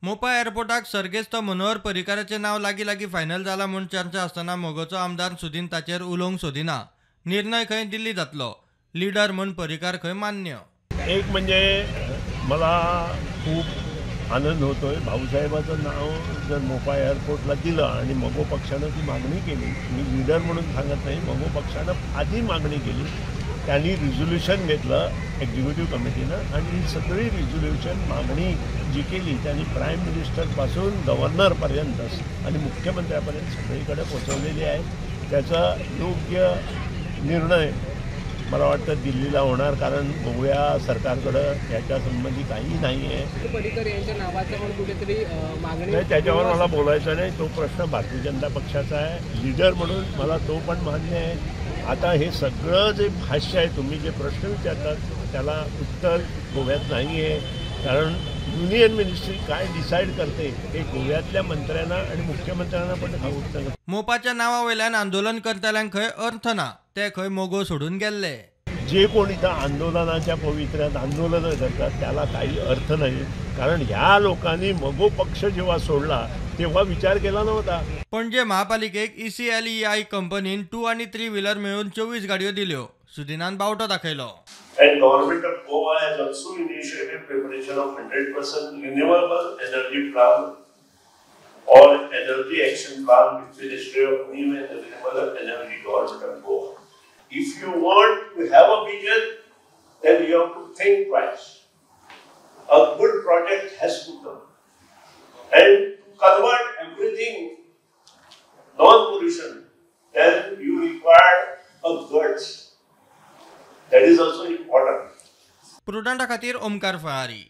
मोपा एअरपोर्टाक सर्गेस्त मनोहर पर्रीकाराचें नांव लागीं लागीं फायनल जाला म्हूण चर्चा आसतना मगोचो आमदार सुदीन ताचेर उलोवंक सोदिना. निर्णय खंय दिल्ली जातलो, लिडर म्हूण पर्रीकार खंय मान्य. एक म्हणजे मला खूप आनंद होतोय, भाऊसाहेबाचं नाव जर मोपा एअरपोर्टला दिलं आणि मगो पक्षानं ती मागणी केली, मी लीडर म्हणून सांगत नाही, मगो पक्षानं आधी मागणी केली, त्यांनी रिझोल्युशन घेतलं एक्झिक्युटिव्ह कमिटीनं आणि ही सगळी रिझोल्युशन मागणी जी केली त्यांनी प्राईम मिनिस्टरपासून गव्हर्नरपर्यंत आणि मुख्यमंत्र्यापर्यंत सगळीकडे पोचवलेली आहे. त्याचा योग्य निर्णय मला वाटतं दिल्लीला होणार, कारण गोव्या सरकारकडं याच्या संबंधी काही नाही आहे. पर्रीकर यांच्या नावाचं पण कुठेतरी मागणी नाही, त्याच्यावर मला बोलायचं नाही. तो प्रश्न भारतीय जनता पक्षाचा आहे, लीडर म्हणून मला तो पण मान्य आहे. आता हे सगळं जे भाष्य आहे, तुम्ही जे प्रश्न विचारतात त्याला उत्तर गोव्यात नाही आहे, कारण युनियन मिनिस्ट्री काय डिसाईड करते हे गोव्यातल्या मंत्र्यांना आणि मुख्यमंत्र्यांना पण ठाऊक नाही. मोपाच्या नावा वयल्यान आंदोलन करतल्यांक खंय अर्थ ना, ते खंय मोगो सोडून गेल्ले. जे कोण इथं आंदोलनाच्या पवित्र्यात आंदोलनं करतात त्याला काही अर्थ नाही, कारण ह्या लोकांनी मगो पक्ष जेव्हा सोडला तेव्हा विचार केला नव्हता. पणजे महापालिकेक ECLEI कंपनीन 2 आणि 3 व्हीलर मेळून 24 गाडयो दिल्यो. सुदिनान बावटो दाखयलो. And government of Goa has also initiated preparation of 100% renewable energy plan or energy action plan with Ministry of New and Renewable Energy, Government of Goa. If you want to have a vision, then you have to think twice. A good project has to come. And to convert everything non-pollution, then you require a guts. That is also important. प्रुडंटा खातीर ओमकार फळारी.